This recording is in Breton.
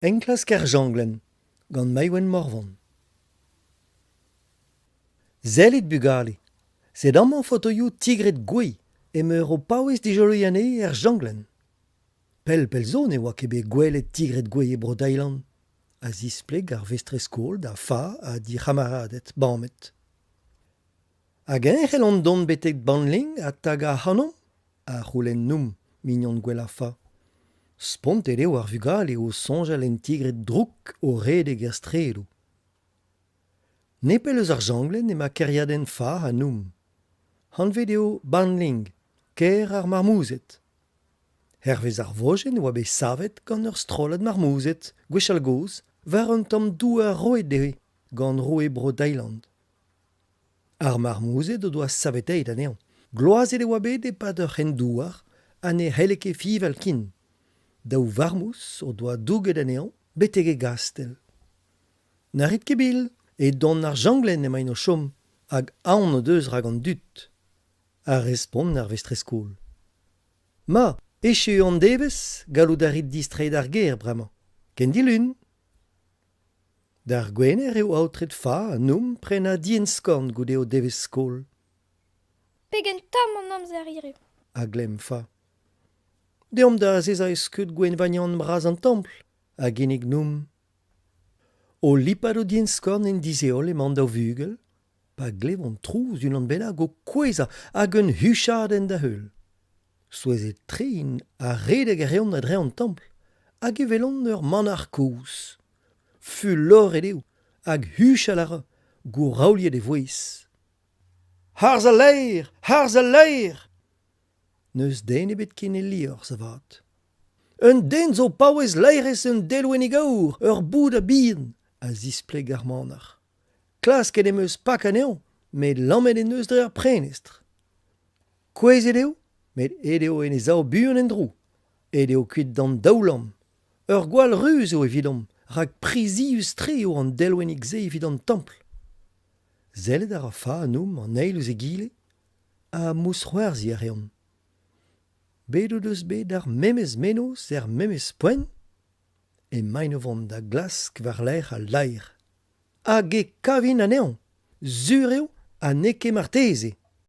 Enklask er janglenn gant Maïwenn Morvan. Sellit bugale, sed amañ fotoioù tigred gouez emeur o paouez dijoloiñ anezhe er janglenn. Pell-pell zo ne oa ket bet gwelet tigred gouez e Bro-Dailand, a zispleg ar vestrez-skol da Fa ha d'he c'hamaraded bamet. Hag-eñ e c'hellont dont betek Banling ha tagañ ac'hanomp ? a c'houlenn Noom, mignon gwellañ Fa. Spontet eo ar vugale o soñjal en tigred drouk o redek er straedoù. Nepell eus ar janglenn emañ kêriadenn Fa ha Noom. Anvet eo Banling, kêr ar marmouzed. Hervez ar vojenn e oa bet savet gant ur strollad marmouzed, gwechall-gozh, war un tamm douar roet dezhe gant roue Bro-Dailand. Ar marmouzed o doa saveteet anezhañ. Gloazet e oa bet e-pad ur c'hren-douar ha ne c'helle ket fiñval ken. Daou varmouz o doa douget anezhañ betek e gastell. Na rit ket bil, e don ar janglenn emaint o chom hag aon o deus rak an dud, a respont ar vestrez-skol. Ma, echu an devezh, gallout a rit distreiñ d'ar gêr bremañ. Ken dilun ! D'ar Gwener eo aotret Fa ha Noom prenañ dienn-skorn goude o devezh-skol. Pegen tomm an amzer hiriv ! A glemm Fa. Deomp da azezañ e skeud gwenvanian bras an templ, a ginnig Noom. O lipat o dienn-skorn en disheol emañ an daou vugel, pa glevont trouz unan bennak o kouezhañ hag un huchadenn da heul. Souezhet-tre int ha redek a reont a-dreñv an templ hag e welont ur manac'h kozh. Fuloret eo hag huchal a ra, gouraoliet e vouezh. Harz al laer ! Harz al laer ! N'eus den ebet ken el liorzh avat. Un den zo o paouez laerezh un delwennig aour, ur Bouda bihan, a zispleg ar manac'h. Klasket em eus pakañ anezhañ, met lammet en deus dre ar prenestr. Kouezhet eo, met aet eo en e sav buan en-dro. Aet eo kuit d'an daoulamm. Ur gwall ruz eo evidomp, rak prizius-tre eo an delwennig-se evit an templ. Sellet a ra Fa Noom an eil ouzh egile ha mousc'hoarzhiñ a reont. Bet o deus bet ar memes mennozh er memes poent ? Emaint o vont da glask war-lerc'h al laer. Hag e kavin anezhañ, sur eo ha n'eo ket marteze.